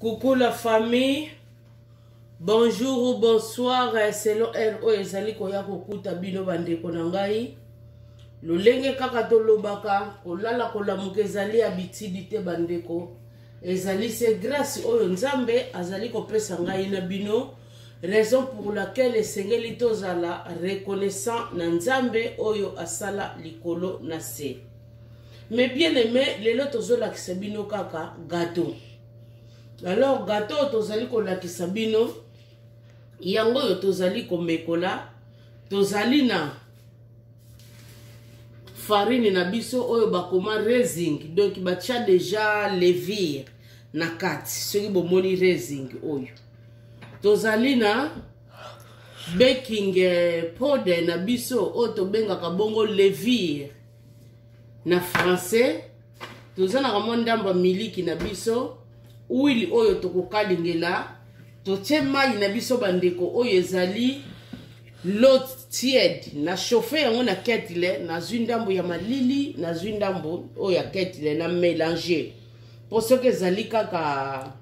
Coucou la famille. Bonjour ou bonsoir eh, selon heure oyo ezali koya kokuta bino bandeko na ngai. Lolenge kaka tolobaka kolala kolamuka ezali habitude te bandeko. Ezali se grâce oyo Nzambe azali kopesa ngai na bino. Raison pour laquelle esengeli tozala reconnaissant na Nzambe oyo asala likolo na se. Mais bien aimé, lelo tozolakisa bino kaka gâteau. Alors gâteau oyo tozali kolakisa bino yango oyo tozali komekola, tozali na farine na biso oyo bakoma raising, donc batia deja levure na kati. Soki bomoni raising oyo, tozali na baking eh, powder na biso oyo tobengaka bongo levure na français. Toza na kamwa ndambo ya miliki na biso, huile oyo tokokalingela, totie mai na biso bandeko oyo ezali l'eau tiède. Na chauffe yango na kettle, nazwi ndambo ya malili, nazwi ndambo oyo ya kettle na mélange, mpo soki ezali kaka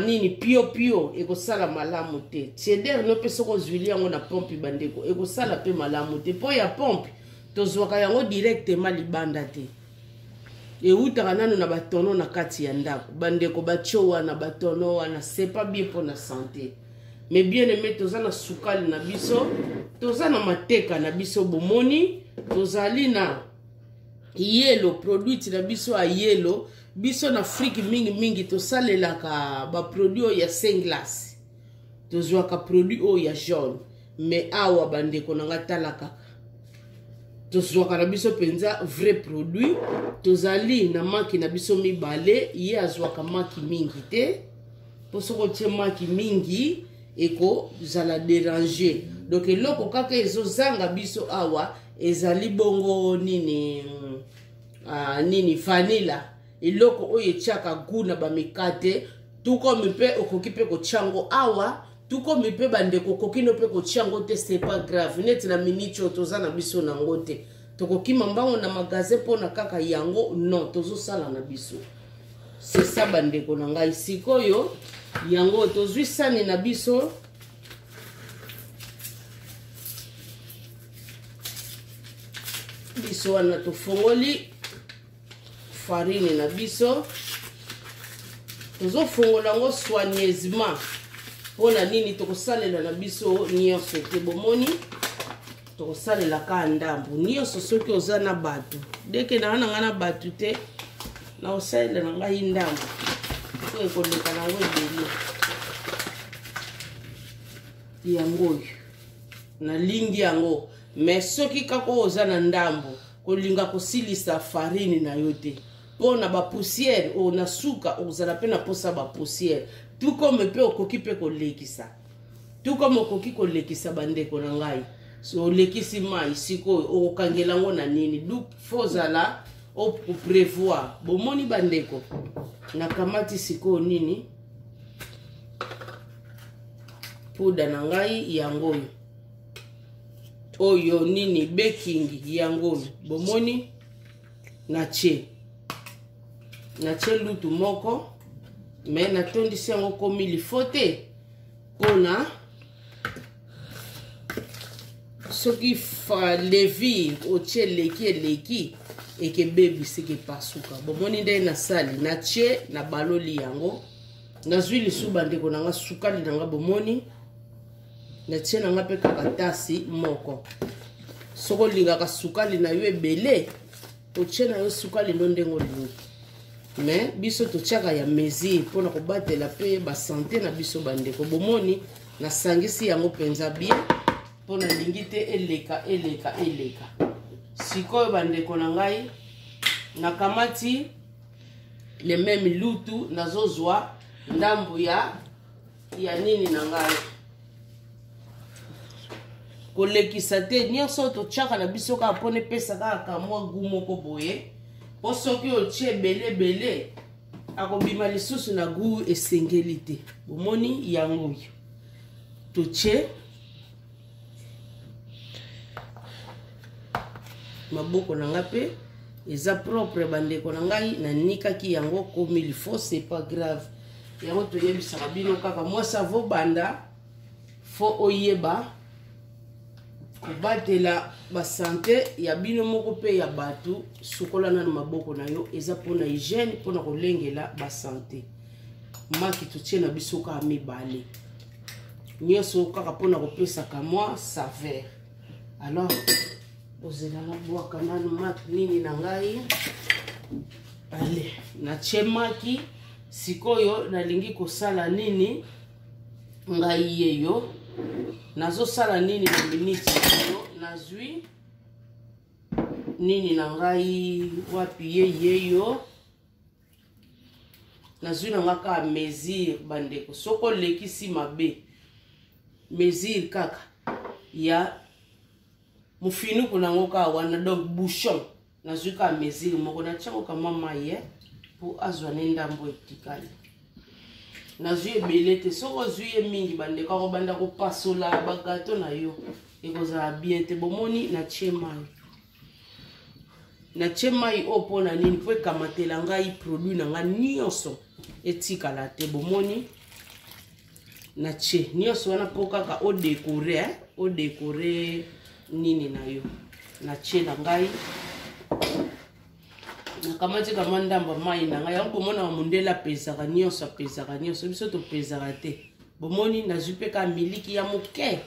nini pio pio ekosala malamu te. Tiédeur no mpe soki ozwili yango na pompe bandeko ekosala mpe malamu te, mpo ya pompe tozwaka yango directement libanda te, ewutaka nano na batono na kati ya ndako bandeko. Batio wana batono wana c'est pas bien mpona santé. Mais bien aimé, toza na sukali na biso, toza na mateka na biso, bomoni tozali na yelo produit na biso ya yelo. Biso na Afrique mingi mingi tosalelaka baproduit oyo ya singlace, tozwaka produit oyo ya jaune. Mais awa bandeko na nga, tala kaka, tozwaka na biso mpenza vrai produit. Tozali na maki na biso mibale, ye azwaka maki mingi te, mpo soki otie maki mingi ekozala déranger. Donc eloko kaka ezozanga biso awa ezali bongo nini, nini vanilla, eloko oyo etiaka goût na bamikate. Tukomi mpe okoki mpe kotia yango awa, tukomi mpe bandeko okoki no mpe kotia yango te, c'est pas grave. Neti na miniti oyo toza na biso nango te, tokokima mbango na magasin mpona kaka yango non, tozosala na biso. C'est ça bandeko na ngai. Sikoyo yango tozwi sani na biso, biso wana tofongoli farine na biso, tozofongola yango soigneusement. Mpona nini? Tokosalela na biso nyonso te, bomoni tokosalela kaka ndambo nyonso. Soki oza na bato deke nanga na ngai na bato te, na kosalela na ngai ndambo oyo ekoleka nango ebele. Yango oyo nalingi yango. Mais soki kaka oyo oza na ndambo, kolinga kosilisa farine na yo te, mpo na bapoussière oyo na suka okozala mpe na mposa bapoussière. Tout comme mpe okoki mpe kolekisa, tout comme okoki kolekisa bandeko na ngai. So olekisi mai, sikoyo okokangela yango na nini? Du fo ozala oprévoir. Bomoni bandeko, nakamati sikoyo nini, puda na ngai yango oyo, oyo nini, baking yango oyo. Bomoni natie lutu moko, me natondisi yango komi lifo te, mpona soki levure otie eleki eleki ekebebisa, ekepasuka. Bomoni nde nasali, natie na baloli yango, nazwi lisu bandeko na nga sukali na nga. Bomoni natie na nga mpe kaka tasi moko. Soki olingaka sukali na yo ebele, otie na yo sukali ndo ndenge olingi. Mais biso totiaka ya mesure mpona kobatela mpe basante na biso bandeko. Bomoni nasangisi yango mpenza bien, mpo nalingi te eleka eleka eleka. Sikoyo bandeko na ngai, nakamati le même lutu, nazozwa ndambo ya nini na ngai. Kolekisa te, nyonso totiaka na biso kaka mpona epesa kaka kamwa gu moko boye, mpo soki otie ebele ebele akobima lisusu na gu esengeli te. Bomoni yango oyo totie maboko na nga mpe eza propre bandeko na ngai, nanikaki yango komi il faut, c'est pas grave. Yango toyebisaka bino kaka mwasi avobanda fo oyeba kobatela basante ya bino moko mpe ya bato. Sukola nano maboko na yo, eza mpona hygiène, mpona kolengela basante. Maki totie na biso kaka mibale nyonso kaka mpona kopesaka mwa saveur. Alors ozela nabwaka nanu maki nini na ngai. Ale, natie maki. Sikoyo nalingi kosala nini ngai yeyo? Nazosala nini na miniti oyo? Nazwi nini na ngai wapi ye yeyo? Nazwi na nga kaka mesure, bandeko. Soki olekisi, mabe. Mesure kaka ya mofinuku nango kaka wana, donc bouchon. Nazwi kaka mesure moko, natiango kamwa mai mpo azwa ne ndambo etikali. Nazwi ebele te. Soki ozwi ye mingi, bandeko, akobanda kopasola bagato na yo, ekozala bien te. Bomoni, natie mai, natie mai oyo mpona nini? Mpo ekamatela ngai produit na ngai nyonso, etikala te. Bomoni, natie nyonso wana mpo kaka odécorer, eh? Odécorer nini na yo. Natie na ngai, nakamati kama ndambo ya mai na ngai. Yango bomonaka mondele apesaka nyonso, apesaka nyonso, biso topesaka te. Bomoni, nazwi mpe ka miliki ya moke,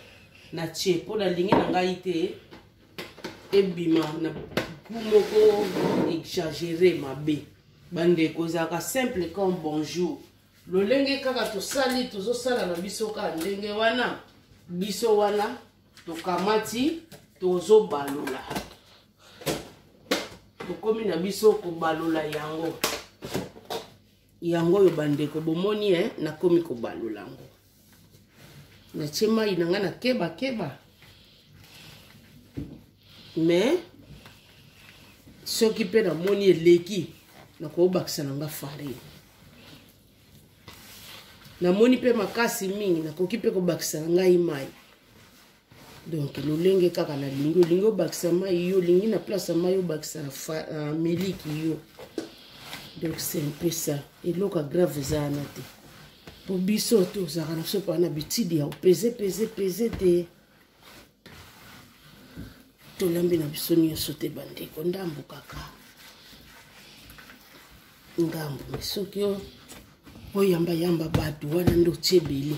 natie mpo nalingi na ngai te ebima na goût moko exagéré mabe. Bandeko, ezalaka simple comme bonjour. Lolenge kaka tosali, tozosala na biso kaka ndenge wana. Biso wana tokamati, tozobalola, tokomi na biso kobalola yango. Yango oyo, bandeko, bomoni, e nakomi kobalola yango. Natie mai na ngai na kebakeba, mais soki mpe namoni eleki, nakobakisa na nga farine. Namoni mpe makasi mingi, nakoki mpe kobakisa na ngai mai. Donc lolenge kaka nalingi, olingi obakisa mai yo, olingi na place ya mai obakisa na miliki yo. Donc c'est un peu ça. Eloko ya grave eza wana te, po biso tozalaka na biso mpana na bitidi ya kopese pese pese te. Tolambi na biso nyonso te, bandeko, ndambo kaka, ngambo. Me soki oyambayamba bato wana nde otie ebele,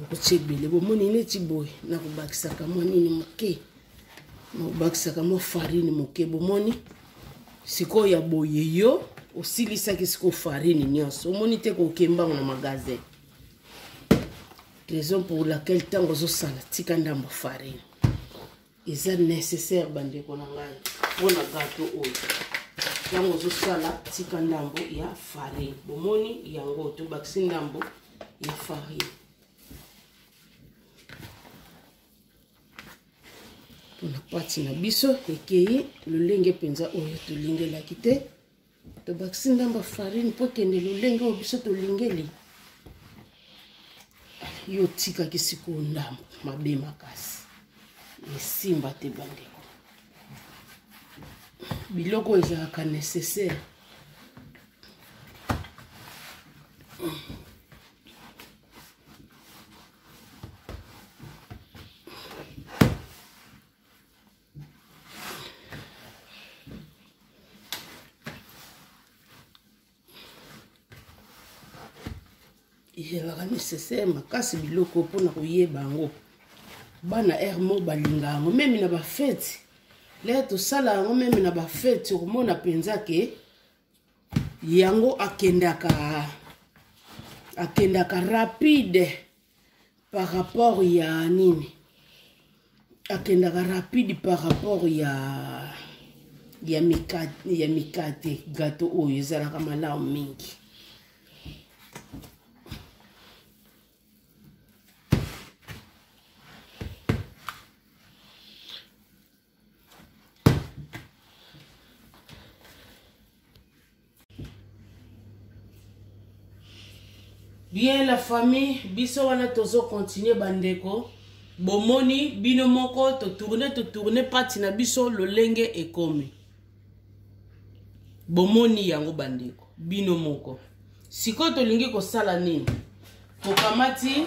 okotia ebele. Bomoni, neti boye nakobakisaka mwa nini moke, nakobakisaka mwa farine moke. Bomoni sikoyo ya boye, yo osilisaki sikoyo farine nyonso, omoni te kokembango na magasin. Raison pour laquelle ntango ozosala, tika ndambo farine, eza nécessaire, bandeko na ngai, mpona gâteau oyo. Ntango ozosala, tika ndambo ya farine. Bomoni yango, tobakisi ndambo ya farine mpona pâte na biso ekei lolenge mpenza oyo tolingelaki te. Tobakisi ndambo ya farine mpo ekende lolenge oyo biso tolingeli. Yo otikaki sikoyo ndambo, mabe makasi, esimba te. Bandeko, biloko oyo ezalaka nécessaire. Ezalaka nécessaire makasi biloko mpona koyeba yango. Bana aire mo balinga yango, même na bafêtes. Lere tosala yango même na bafêtes, okomona mpenza ke yango akendaka rapide par rapport ya nini, akendaka rapide par rapport ya mikate. Gâteau oyo ezalaka malamu mingi. Bien, la famille, biso wana tozocontinuer. Bandeko, bomoni bino moko, totourner, totourner pâte na biso lolenge ekomi. Bomoni yango, bandeko, bino moko. Sikoyo tolingi kosala nini? Tokamati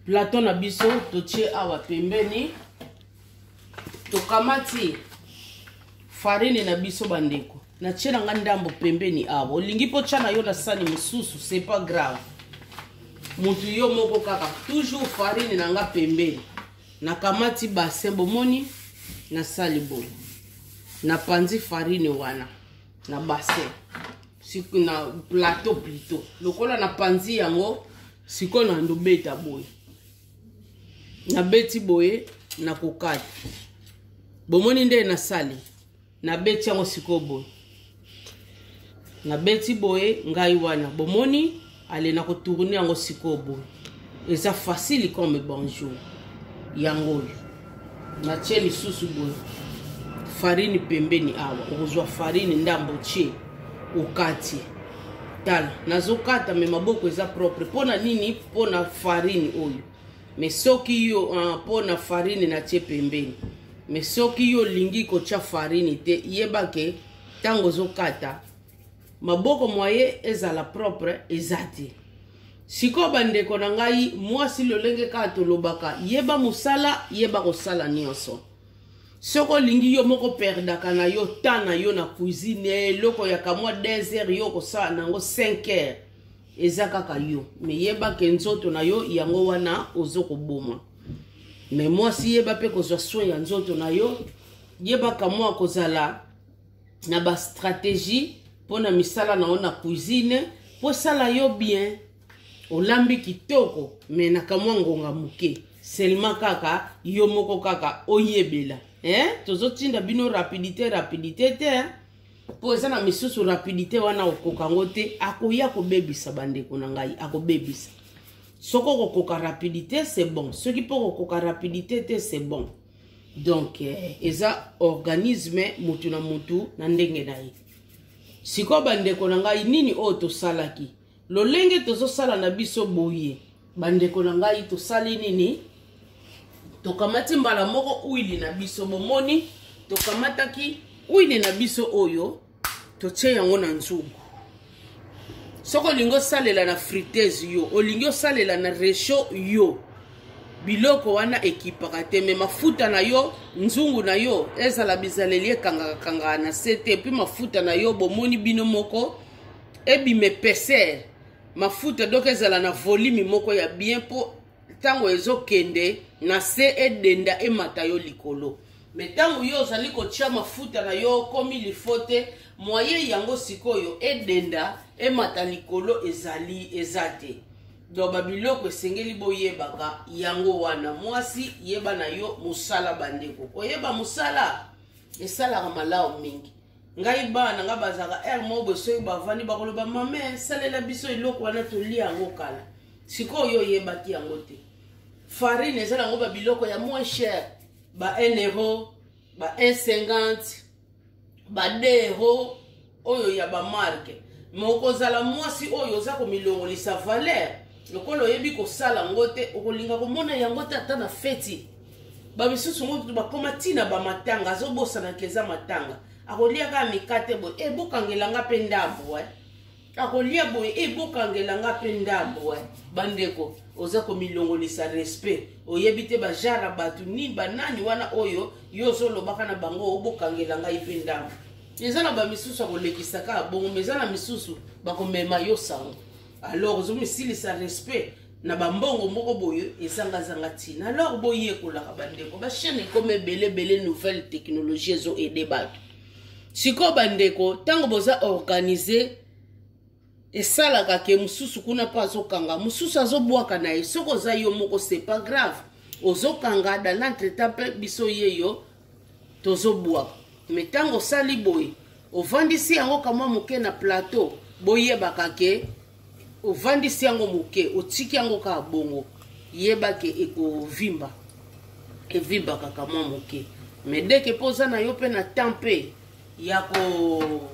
plateau na biso, totie awa pembeni. Tokamati farine na biso bandeko, natie na nga ndambo pembeni awa. Olingi mpo tya na yo na sani mosusu, c'est pas grave, mutu yo moko kaka. Toujours farine na nga pembeni. Nakamati bassin, bomoni, nasali boye, napanzi farine wana na bassin, na plateau plutôt. Lokola napanzi yango, sikoyo na ndobeta boye, nabeti boye, nakokata. Bomoni nde nasali, nabeti yango sikoyo boye, nabeti boye ngai wana, bomoni. Ale, nakotourne yango sikoyo boye, eza facile comme bonjour. Yango oyo natie lisusu boye farine pembeni awa. Okozwa farine ndambo, tie, okati. Tala, nazokata me maboko eza propre. Mpo na nini? Mpo na farine oyo. Me soki yo mpo na farine natie pembeni, me soki yo olingi kotya farine te, yeba ke ntango ozokata maboko moye ezala propre eza te. Sikoyo bandeko na ngai, mwasi lolenge kaka tolobaka, yeba mosala, yeba kosala nyonso. Soki olingi yo moko, perdaka na yo temps na yo na cuisine. Eloko ya kamwa 2 heures, yo kosala nango 5 heures, eza kaka yo. Me yeba ke nzoto na yo yango wana ozo koboma. Me mwasi, yeba mpe kozwa soin ya nzoto na yo, yebaka mwa kozala na bastratégie mpo na misala na yo na cuisine, mpo esala yo bien. Olambi kitoko me na kamwa ngonga moke seulement, kaka yo moko kaka oyebela, eh? Tozotinda bino rapidité rapidité te, mpo eza na misusu rapidité wana okoka yango te, akoya kobebisa. Bandeko na ngai, akobebisa. Soki okokoka rapidité, c'est bon. Soki mpo okokoka rapidité te, c'est bon. Donc eza organisme mutu na mutu na ndenge na ye. Sikoyo bandeko na ngai, nini oyo tosalaki? Lolenge tozosala na biso boye, bandeko na ngai, tosali nini? Tokamati mbala moko huile na biso. Bomoni, tokamataki huile na biso oyo, totie yango na nzungu. Soki olingi osalela na friteuse, yo olingi osalela na réchaud, yo biloko wana ekipaka te. Me mafuta na yo, nzungu na yo ezala bizaleli ekangaka kangaka na se te. Puis mafuta na yo, bomoni bino moko, ebima épaisseur mafuta, donc ezala na volume moko ya bien, mpo ntango ezokende na se, edenda, emata yo likolo. Me ntango yo ozali kotia mafuta na yo okomi lifo te, moye yango sikoyo edenda, emata likolo ezali eza te. Donc babiloko esengeli boyebaka yango wana. Mwasi, yeba na yo mosala. Bandeko, koyeba mosala esalaka malamu mingi. Ngai, bana na ngai bazalaka aire moko boye, soki bavandi, bakoloba: "Mame, salela biso eloko wana, tolia yango kala." Sikoyo oyebaki yango te. Farine eza nango babiloko ya moins cher, ba 1 euro, ba 1,50, ba 2 euro, oyo ya bamarque. Me okozala mwasi oyo oza komilongolisa valeur lokola oyebi kosala yango te, okolinga komona yango te ata na feti. Bamisusu ngo bakóma ntina bamatanga, azobosanaka eza matanga, akolia kaka mikate boye. E, bokangelanga mpe ndambo, e akolia boye, e bokangelanga mpe ndambo. E bandeko, oza komilongolisa respect, oyebi te bajara bato nini, banani wana oyo yo ozolobaka na bango: "Obokangela ngai mpe ndambo." Eza na bamisusu akolekisa kaka bongo, me eza na misusu bakomema yo sango. Alors ozomisilisa respect na bambongo moko boye ezangazanga ntina. Alors boyekolaka, bandeko. Bachaîne ekoma ebele ebele, nouvelle technologie ezoaider bato. Sikoyo bandeko, ntango boza organisé, esalaka ke mosusu kuna mpo azokanga, mosusu azobwaka na ye. Soki oza yo moko, c'est pas grave, ozokanga dans l'entretemps mpe biso ye yo tozobwaka. Me ntango osali boye, ovandisi yango kamwa moke na plateau, boyebaka ke ovandisi yango moke, otiki yango kaka bongo, yeba ke ekovimba, evimbaka kamwa moke. Me deke mpo oza na yo mpe na temps mpe ya ko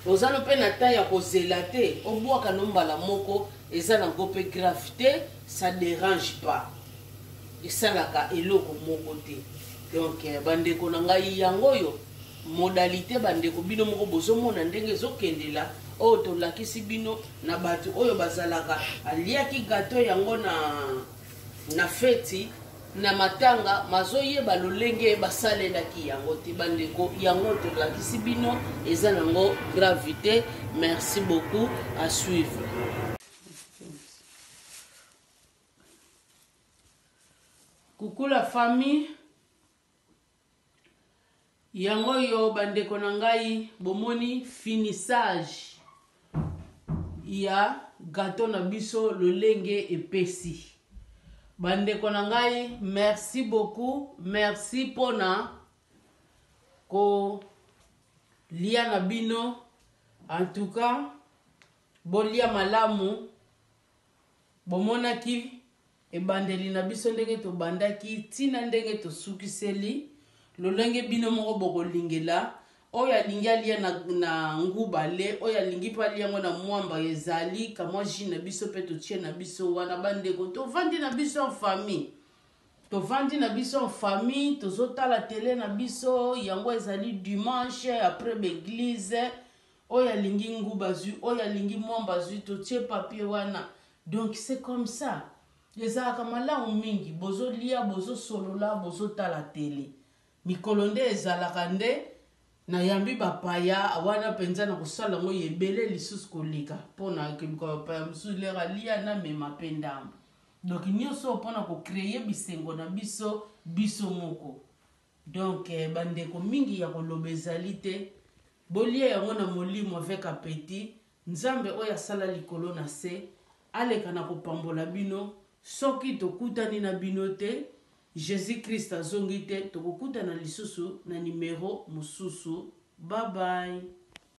oza no mpe na temps ya kozela te, obwaka no mbala moko, eza nango mpe grave te, ça dérange pas, esalaka eloko moko te. Donc bandeko na ngai, yango oyo. Modalité, bandeko, bino moko bozomona ndenge ezokendela. Oyo tolakisi bino na bato oyo bazalaka aliaki gâteau yango na feti, na matanga, mazoyeba lolenge basalelaki yango te. Bandeko, yango tolakisi bino, eza nango gravité. Merci beaucoup, à suivre. Coucou la famille. Yango oyo, bandeko na ngai, bomoni finissage ya gâteau na biso lolenge epesi. Bandeko na ngai, merci beaucoup, merci mpona kolia na bino. En tout cas, bolia malamu. Bomonaki ebandeli na biso, ndenge tobandaki ntina ndenge tosukiseli, lolenge bino moko bokolingela. Oyo alingi alia na nguba le, oyo alingi mpe alia yango na mwamba, ezali kamwa jus na biso mpe totie na biso wana. Bandeko, tovandi na biso en famille, tovandi na biso en famille, tozotala tele na biso. Yango ezali dimanche après baeglise. Oyo alingi nguba zwi, oyo alingi mwamba zwi, totie papier wana. Donc c'est comme ça, ezalaka malamu mingi. Bozolia, bozosolola, bozotala tele. Mikolo nde ezalaka nde nayambi bapaya wana mpenza na kosala yango ebele lisusu koleka, mpona keluka bapaya mosusu lere alia, namema mpe ndambo. Donc nyonso mpona kocréer bisengo na biso, biso moko. Donc bandeko, mingi ya koloba ezali te. Bolia yango na molimo avec appétit. Nzambe oyo asala likolo na se aleka na kopambola bino. Soki tokutani na bino te, Jésus Christ azongi te, tokokutana lisusu na nimero mosusu. Bye bye.